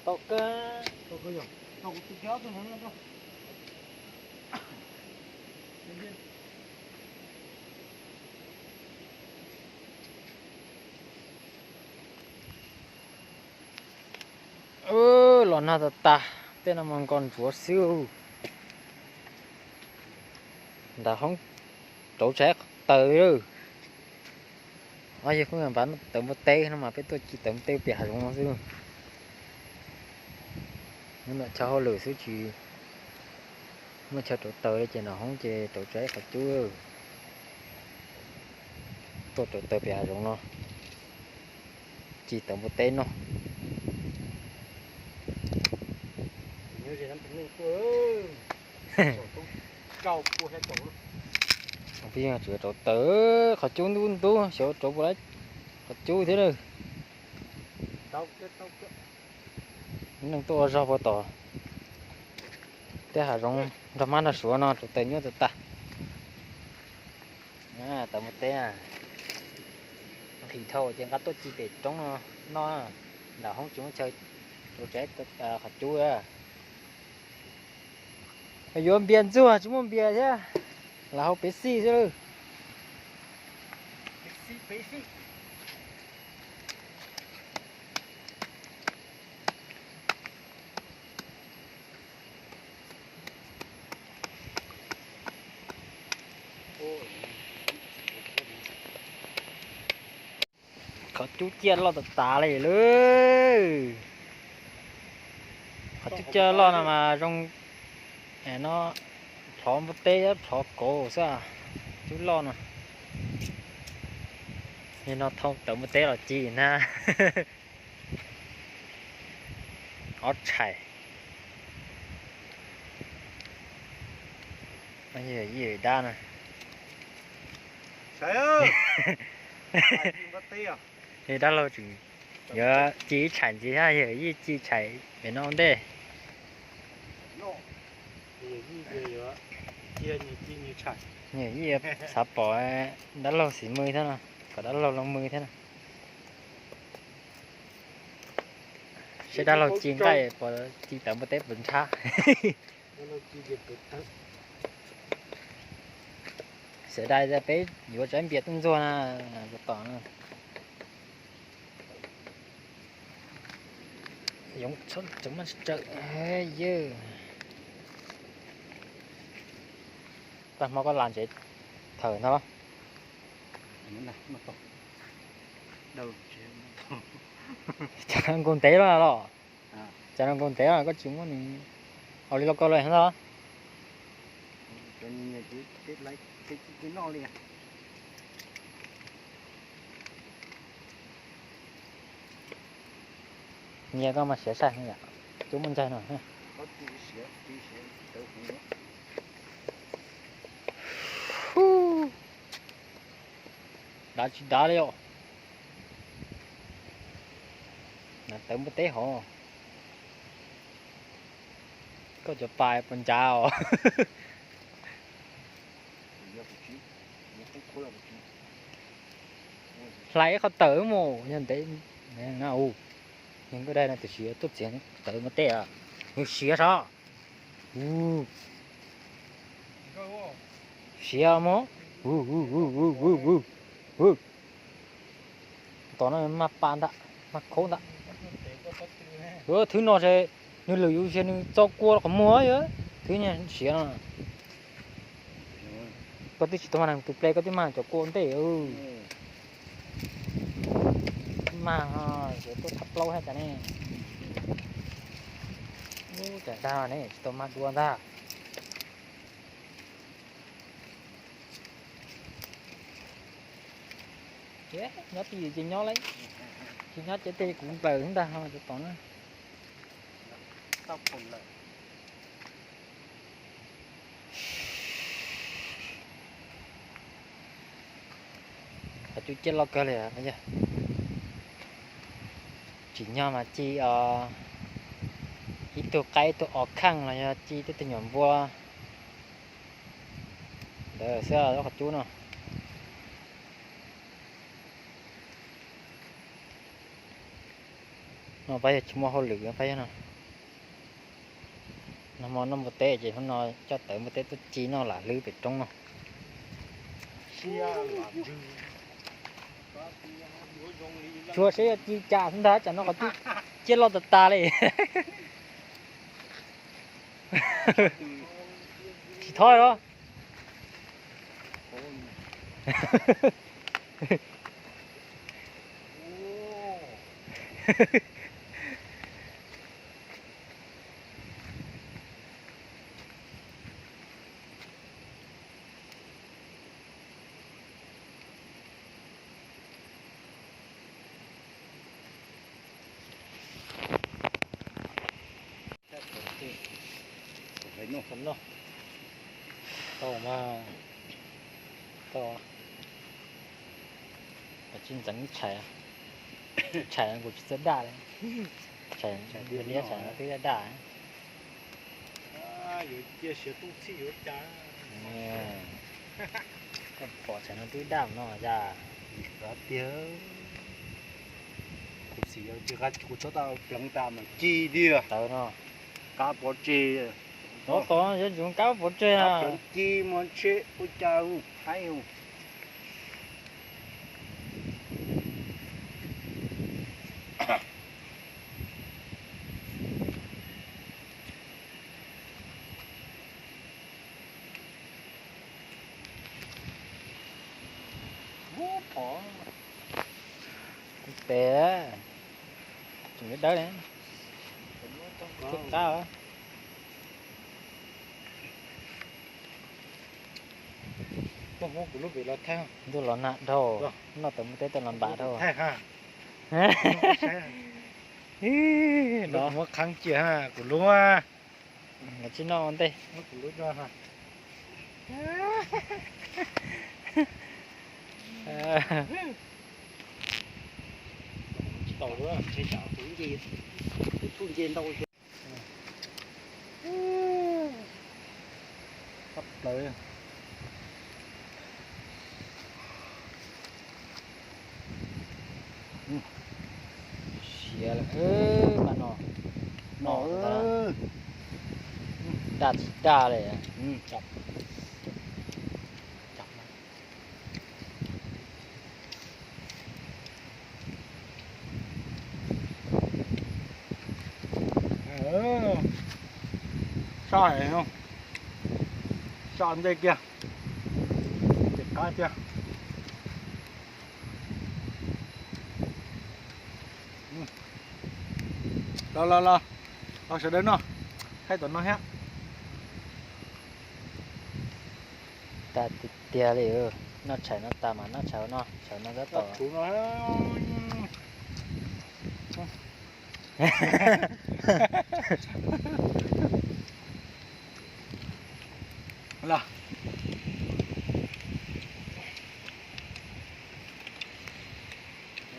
Tau kawg. Los nag tas tas, tej no mas nkos ntsuav xwb. Nram hoob rauv tshav qhov taws lawm. Yog kuj npaj tawv npua teb no mas peb tuaj ci tawv npua teb pem hav zoov no xwb. Nyob ntawm chaw hauj lwm xwb tsis muaj chaw rauv taws li ces nram hoob ces rauv tshav qhov cub. Tuaj rauv taws pem hav zoov no, ci tawv npua teb noj. Peb yeej tsuas rauv taws qhov cub ntub ntub xyov rauv puas laib qhov cub thiab lawm. Neeg tuaj ua zog puag tom tej hav zoov nrog mab nrog suav no rauv taws nyuaj tas tas. Tawv npua teb, nqhis dhau ces nqa tuaj ci pem roob no noj. Nram hoob tsis muaj chaw rauv tshav qhov cub. Yuav npias ntxuag tsis muaj npias thiab, lam hau pepsi xwb lawm. Qhov cub ciaj loj tas tas li lawm. Qhov cub ciaj loj no mas zoo no, plhov npua teb plhov kauv xwb. Cub loj no, yog no thauj tawv npua teb los ci na. Ob tshais. Yawg dab no, yawg dab laug tseem yuav ci ib tshais ntxiv thiab, yawg yij ci tshais pem no ua ntej. Yawg yij xav pom dab laug xis mw thiab no, kom dab laug los mw thiab no. Saib dab laug ci nqaij pom ci tawv npua teb puas ntshab. Xav dai peb yuav tsaib npias tub ntxuag na, tom no. Yoov txhob tsaws maj tsis tsawm, yawg. Tag hmo koj lam ntsev thawm ntag los? Cas nkaus ntev los los? Cas nkaus ntev los koj tsis muab nws ua li lauj kaub los ntag? Nyias koj mas siav sai yom, cub muaj ncaig no. Dav tsis dav li os. Tawv npua teb hov. Koj cov pas puas ncav os? Hlais ib qho tawm mus yog ntev na. Yog nkauj dai no tiam sis tuaj txiav tawv npua teb, nws siav sav. Siav mog. Tom no maj pa ntag, maj khaub ntag. Thwv no es nws lwm yus es nws txo kua qhov muag yog thwv siav no. Koj twb tsis tau mag tus ple, koj twb mag cov kua ntej. Mag ces tuaj thab plaub thiab cas ne. Ub, cas dag ne, tsis tau mag dua ntag. Nyob twj ywm ces nyob lauj, tsis nyob ces tej kuv nplawm ntag cov tom na. Qhov cub ciaj loj kawg li. Tsim nyog mas ci ib tug qaib ib tug os kheej los yog ci tej tug nyuam npua ntawd xwb lub qhov cub no. No pab yog tsis muaj hauj lwm pab yog no. Nag hmo noj npua teb ces hnub no coj tawv npua teb tuaj ci noj lam hlwb pem roob no. Tsuag seb yog ci cas xwb ntag, tsam no qhov twb ciaj loj tas tas li. Tsis thov los. Tau mas, tau. Tsis ntxeev tshais, tshais kuv tsis txawj daj li. Tshais, tshais twb daj daj. Yuav cia siav tub txhij yuav cas. Koj pom tshais no twb daj no cas. Tiag, kuv tsis yog kuv txhob tau pleev tas mas ci tiag. Tawv no, qab pov tseg. Tod tod yuav tsum qab pov tseg. Pleev ci mas ntshe ua cas haib. Pem, tseem dawb dawb ne. Qab. Tuaj muab kuv lub pem los thaij. Ntuj los nag dhau, noj tau npua teb tuaj los npam dhau. Muab qhab cia kuv lub. Tsis noj ua ntej. Tsis tau, nce ntau. Tshaj plaws. Siav lawm, pab no, no, daj tsis daj li. Saj heev, saj ntej kiag, ces qab kiag. Los los los, los sawv daws noj, thaij tom no thiab. Tag tiag tiag li, noj tshais no tas mas noj tshais no, tshais no tab tom. Los,